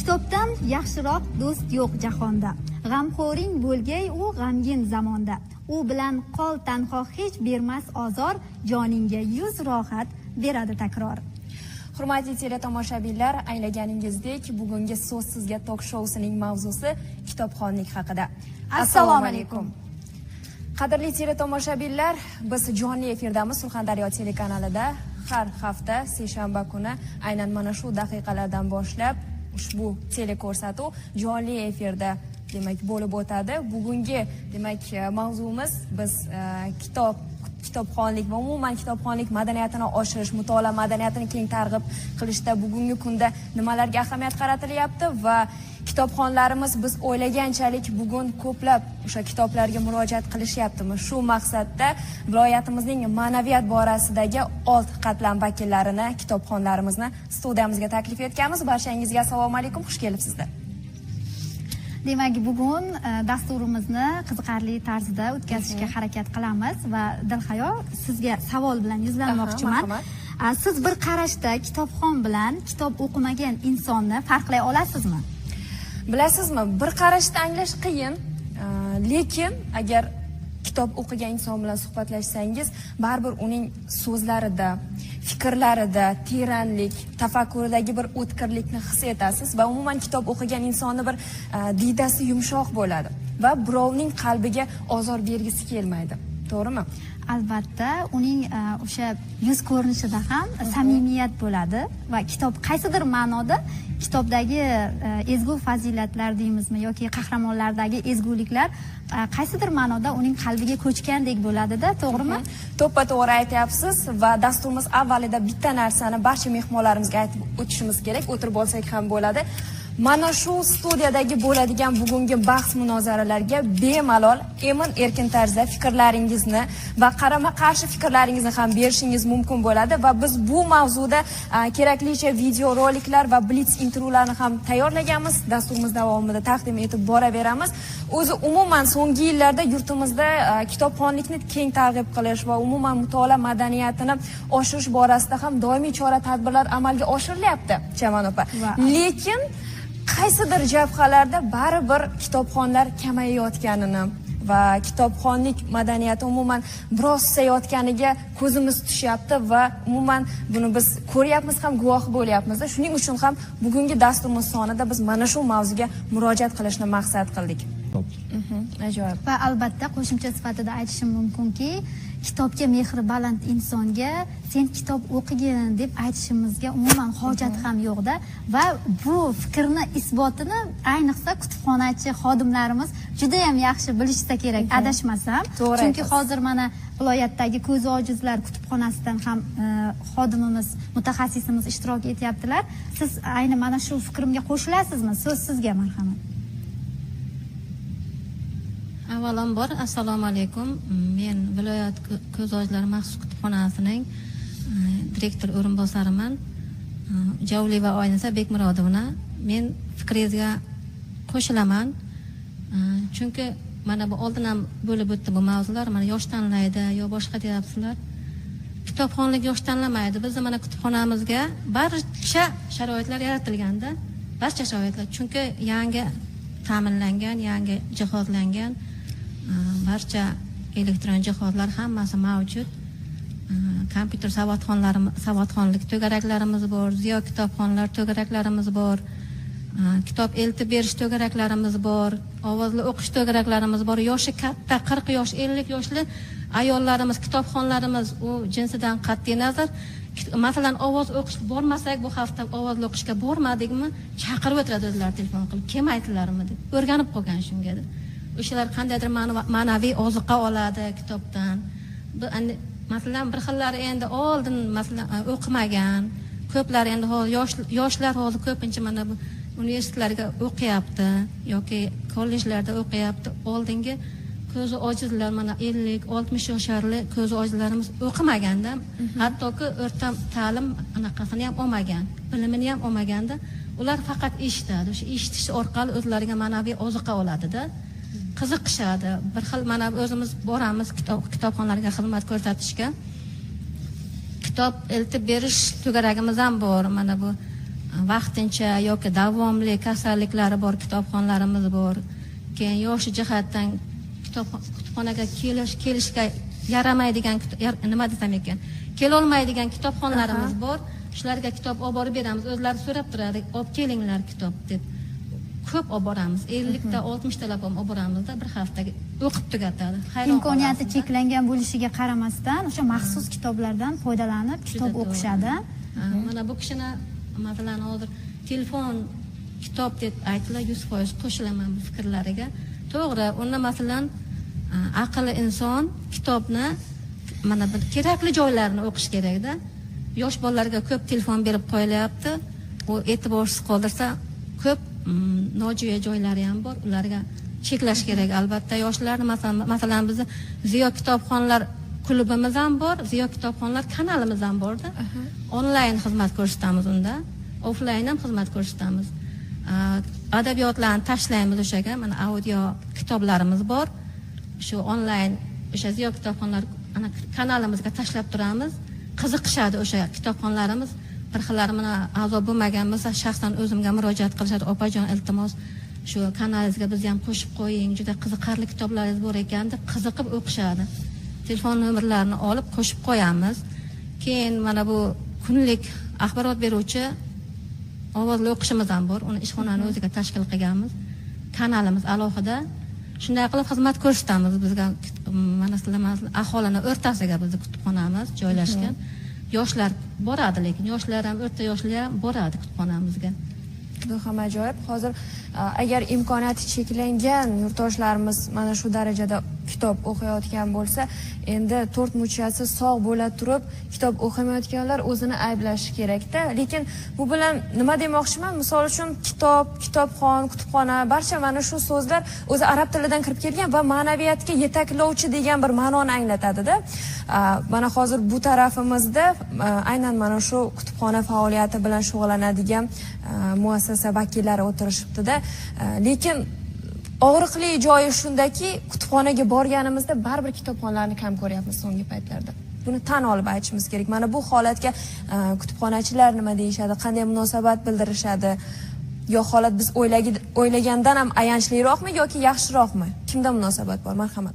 Kitobdan yaxshiroq do'st yo'q jahonda. G'amxo'ring bo'lgay u g'amgin zamonda. U bilan qol tanho hech bermas ozor, joningga yuz rohat beradi takror. Hurmatli teletomoshabinlar, anglaganingizdek, bugungi So'z sizga tok shousining mavzusi kitobxonlik haqida. Assalomu alaykum. Qadrli teletomoshabinlar, biz jonli efirdamiz Surxondaryo telekanalida. Har hafta seshanba kuni aynan mana shu daqiqalardan boshlab ushbu teleko'rsatuv jonli efirda demak bo'lib o'tadi. Bugungi demak mavzumiz biz kitobxonlik va umuman kitobxonlik madaniyatini oshirish, mutolaa madaniyatini keng targ'ib qilishda bugungi kunda nimalarga ahamiyat qaratilyapti va kitobxonlarimiz biz o'ylaganchalik bugun ko'plab o'sha kitoblarga murojaat qilishyaptimi? Shu maqsadda viloyatimizning ma'naviyat borasidagi old qatlam vakillarini, kitobxonlarimizni studiyamizga taklif etganmiz. Barchangizga assalomu alaykum, xush kelibsizlar. Demak, bugun dasturimizni qiziqarli tarzda o'tkazishga harakat qilamiz va Dilhayo, sizga savol bilan yuzlanmoqchiman. Siz bir qarashda kitobxon bilan kitob o'qimagan insonni farqlay olasizmi? Bilasizmi, bir qarashda anglash qiyin, lekin agar kitob o'qigan inson bilan suhbatlashsangiz, baribir uning so'zlarida, fikrlarida teranlik, tafakkuridagi bir o'tkirlikni his etasiz va umuman kitob o'qigan insonni bir diydasi yumshoq bo'ladi va birovning qalbiga ozor bergisi kelmaydi. To'g'rimi? Albatta, uning o'sha yuz ko'rinishida ham samimiyat bo'ladi va kitob qaysidir ma'noda kitobdagi ezgu fazilatlar deymizmi yoki qahramonlardagi ezguliklar qaysidir ma'noda uning qalbiga ko'chgandek bo'ladida, to'g'rimi? To'ppa-to'g'ri aytyapsiz va dasturimiz avvalida bitta narsani barcha mehmonlarimizga aytib o'tishimiz kerak, o'tirib olsak ham bo'ladi. Mana shu studiyadagi bo'ladigan bugungi bahs munozaralarga bemalol emin erkin tarzda fikrlaringizni va qarama-qarshi fikrlaringizni ham berishingiz mumkin bo'ladi va biz bu mavzuda keraklicha video roliklar va blitz intervyularni ham tayyorlaganmiz. Dasturimiz davomida taqdim etib boraveramiz. O'zi umuman so'nggi yillarda yurtimizda kitobxonlikni keng targ'ib qilish va umuman mutolaa madaniyatini oshirish borasida ham doimiy chora-tadbirlar amalga oshirilyapti, Chaman opa. Lekin qaysidir jabhalarda baribir kitobxonlar kamayayotganini va kitobxonlik madaniyati umuman biroz susayotganiga ko'zimiz tushyapti va umuman buni biz ko'ryapmiz ham, guvoh bo'lyapmiz. Shuning uchun ham bugungi dasturimiz sonida biz mana shu mavzuga murojaat qilishni maqsad qildik. Ajoyib. Va albatta qo'shimcha sifatida aytishim mumkinki, kitobga mehri baland insonga sen kitob o'qigin deb aytishimizga umuman hojat ham yo'qda va bu fikrni isbotini ayniqsa kutubxonachi xodimlarimiz juda ham yaxshi bilishsa kerak, adashmasam. Chunki hozir mana viloyatdagi ko'zi ojizlar kutubxonasidan ham xodimimiz, mutaxassisimiz ishtirok etyaptilar. Siz ayni mana shu fikrimga qo'shilasizmi? So'z sizga, marhamat. Avvalambor assalomu alaykum. Men viloyat ko'z ojizlar maxsus kutubxonasining direktor o'rinbosariman. Javlieva Oynisa Bekmurodovna. Men fikringizga qo'shilaman. Chunki mana bu oldin ham bo'lib o'tdi bu mavzular. Mana yosh tanlaydi yo boshqa deyapsizlar. Kitobxonlik yosh tanlamaydi. Bizni mana kutubxonamizga barcha sharoitlar yaratilganda, barcha sharoitlar, chunki yangi ta'minlangan, yangi jihozlangan, barcha elektron jihozlar hammasi mavjud. Kompyuter savodxonlik to'garaklarimiz bor, ziyo kitobxonlar to'garaklarimiz bor, kitob eltib berish to'garaklarimiz bor, ovozli o'qish to'garaklarimiz bor. Yoshi katta 40 yosh, 50 yoshli ayollarimiz, kitobxonlarimiz u jinsidan qat'iy nazar, masalan ovoz o'qish bormasak, bu hafta ovozli o'qishga bormadikmi, chaqirib o'tiradi o'zlari telefon qilib, kelmaydilarmi deb. O'rganib qolgan shunga deb. O'shalar qandaydir ma'naviy oziqa oladi kitobdan. Masalan, bir xillari endi oldin masalan o'qimagan, ko'plari endi hozir yoshlar hozir ko'pincha mana bu universitetlarga o'qiyapti yoki kollejlarda o'qiyapti. Oldingi ko'zi ojizlar mana 50-60 yosharli ko'zi ojizlarimiz o'qimaganda, hattoki o'rta ta'lim anaqasini ham olmagan, bilimini ham olmaganda, ular faqat eshitadi. O'sha eshitish orqali o'zlariga ma'naviy oziqa oladida, qiziqishadi. Bir xil mana o'zimiz boramiz kitobxonalarga xizmat ko'rsatishga. Kitob eltib berish to'garagimiz ham bor. Mana bu Vaqtincha yoki davomli kasalliklari bor kitobxonlarimiz bor. Keyin yoshi jihatdan kutubxonaga kelishga yaramaydigan, nima desam ekan, kelolmaydigan kitobxonlarimiz bor. Shularga kitob olib borib beramiz. O'zlari so'rab turadi, olib kelinglar kitob deb. Ko'p olib boramiz. 50 ta 60 talab olib boramizda, bir haftaga o'qib tugatadi. Imkoniyati cheklangan bo'lishiga qaramasdan o'sha maxsus kitoblardan foydalanib kitob o'qishadi. Mana bu kishini masalan hozir telefon kitob deb aytdilar, 100% qo'shilaman bu fikrlariga. To'g'ri, unda masalan aqlli inson kitobni mana bir kerakli joylarini o'qish kerakda. Yosh bolalarga ko'p telefon berib qo'yilyapti. U e'tiborsiz qoldirsa ko'p nojo'ya joylari ham bor, ularga cheklash kerak albatta yoshlarni. Masalan bizni Ziyo kitobxonlar klubimiz ham bor, Ziyo kitobxonlar kanalimiz ham borda. Onlayn xizmat ko'rsatamiz unda, offlayn ham xizmat ko'rsatamiz. Adabiyotlarni tashlaymiz o'shaga, mana audio kitoblarimiz bor. Shu onlayn o'sha Ziyo kitobxonlar kanalimizga tashlab turamiz. Qiziqishadi o'sha kitobxonlarimiz. Bir xillari mana a'zo bo'lmagan bo'lsa shaxsan o'zimga murojaat qilishadi, opajon iltimos shu kanalingizga bizni ham qo'shib qo'ying, juda qiziqarli kitoblaringiz bor ekan deb qiziqib o'qishadi. Telefon nomerlarini olib qo'shib qo'yamiz. Keyin mana bu kunlik axborot beruvchi ovozli o'qishimiz ham bor. Uni ishxonani o'ziga tashkil qilganmiz. Kanalimiz alohida. Shunday qilib xizmat ko'rsatamiz bizga. Mana sizlar aholini o'rtasiga bizni kutubxonamiz joylashgan. Yoshlar boradi, lekin yoshlar ham, o'rta yoshlar ham boradi kutubxonamizga. Juda ham ajoyib. Hozir agar imkoniyati cheklangan yurtdoshlarimiz mana shu darajada kitob o'qiyotgan bo'lsa, endi to'rt muchasi sog' bo'la turib kitob o'qimayotganlar o'zini ayblashi kerakda. Lekin bu bilan nima demoqchiman? Misol uchun kitob, kitobxon, kutubxona, barcha mana shu so'zlar o'zi arab tilidan kirib kelgan va ma'naviyatga yetaklovchi degan bir ma'noni anglatadi-da. Mana hozir bu tarafimizda aynan mana shu kutubxona faoliyati bilan shug'ullanadigan muassasa vakillari o'tirishibdi-da. Lekin og'riqli joyi shundaki, kutubxonaga borganimizda baribir kitobxonlarni kam ko'ryapmiz so'nggi paytlarda. Buni tan olib aytishimiz kerak. Mana bu holatga kutubxonachilar nima deyishadi, qanday munosabat bildirishadi? Yo holat biz o'ylagandan ham ayanchliroqmi yoki yaxshiroqmi? Kimda munosabat bor? Marhamat.